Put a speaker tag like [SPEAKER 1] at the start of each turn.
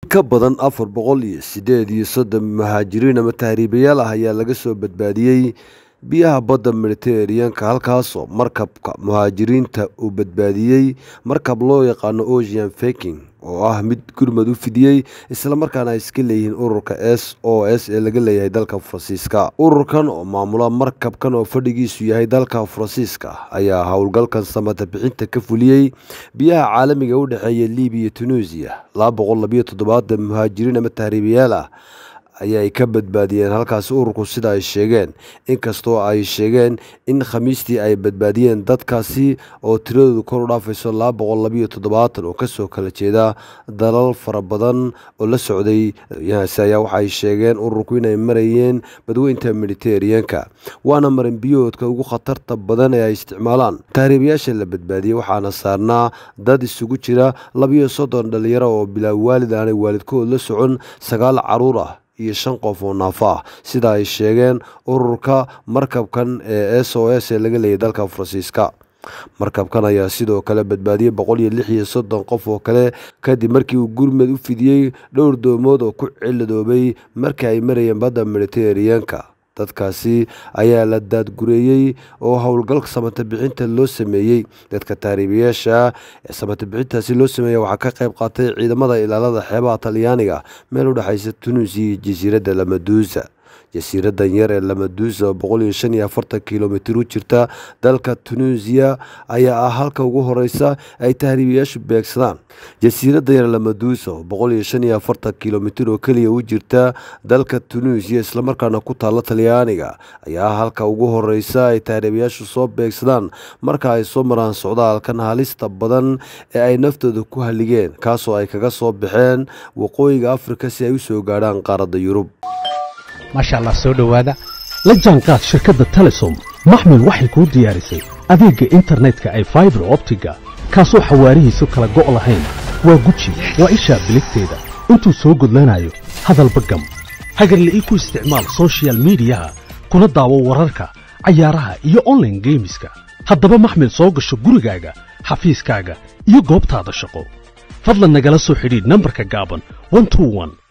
[SPEAKER 1] Ka badan 438 muhaajiriin ama tahriibayaal ah ayaa laga soo badbaadiyey biyaha badda Mediterranean-ka, halkaasoo markabka muhaajiriinta uu badbaadiyey markab loo yaqaano Ocean Viking, oo ah mid gurmad u fidiyey islamarkaana ay iska leeyihiin ururka SOS ee laga leeyahay dalka Faransiiska. Ururkan oo maamula markabkan oo fadhigiisu yahay dalka Faransiiska ayaa howlgalkan samata bixinta ka fuliyey biyaha caalamiga u dhexeeya Libiya iyo Tunuusiya. 272 muhaajiriin ama tahriibayaal ah ayay ka badbaadiyeen halkaasi ururku, sida ay sheegeen, inkastoo ay sheegeen in Khamiistii ay badbaadiyeen dadkaasi oo tiradoodu kor u dhaafayso 272 oo kasoo kala jeeda dalal fara badan oo la socday. Yahaasi ayaa waxay sheegeen ururku inay marayeen badweynta Mediterranean-ka, waana marin biyoodka ugu khatarta badan ee ay isticmaalaan tahriibayaasha la badbaadiyey. Waxaana saarnaa dad isugu jira 32 dhalinyaro oo bilaa waalid, aanay waalidkood la socon, 9 caruur ah iyo 5 qof oo naafo ah, sida ay sheegeen ururka markabkan ee SOS ee laga leeyay dalka Faransiiska. Markabkan ayaa sidoo kale badbaadiyey 136 qof oo kale kadib markii uu gurmad u fidiyey dhowr doomood oo ku ciladoobay markii ay marayeen badda Mediterranean-ka. Dadkaasi ayaa la daadgureeyey oo howlgalka samata bixinta loo sameeyey. Dadka tahriibayaasha ee samata bixintaasi loo sameeyey waxaa ka qayb qaatay ciidamada ilaalada xeebaha Talyaaniga meel u dhexaysa Tunuusiya iyo jasiiradda Lamadusa. Jasiiradan yar ee Lamadusa oo 145 kilomitir u jirta dalka Tunuusiya ayaa ah halka ugu horeysa ay tahriibayaashu beegsadaan. Jasiiradda yar Lamadusa oo 145 kilomitir oo keliya u jirta dalka Tunuusiya islamarkaana ku taalla Talyaaniga ayaa ah halka ugu horeysa ay tahriibayaashu soo beegsadaan marka ay soo maraan socdaalkan halista badan ee ay naftooda ku haligeen, kaasoo ay kaga soo baxeen waqooyiga Afrika si ay u soo gaadhaan qaaradda Yurub.
[SPEAKER 2] Maasha Allah, soo dhowaada.
[SPEAKER 3] La jaanqaad shirkadda Telesom. Maxmil waxay kuu diyaarisay adeegga internetka ay faibar optiga, kaasoo xawaarihiisu kala go' lahayn. Waa guji, waa ishaa biligteeda intuu soo gudlanayo hadalba gam. Hagarle ii ku isticmaal soshiyal miidiyaha, kuna daawo wararka, cayaaraha iyo onlaine geemiska. Haddaba maxmil, soo gasho gurigaaga, xafiiskaaga iyo goobtaada shaqo. Fadlan nagala soo xidhiidh nambarka gaaban.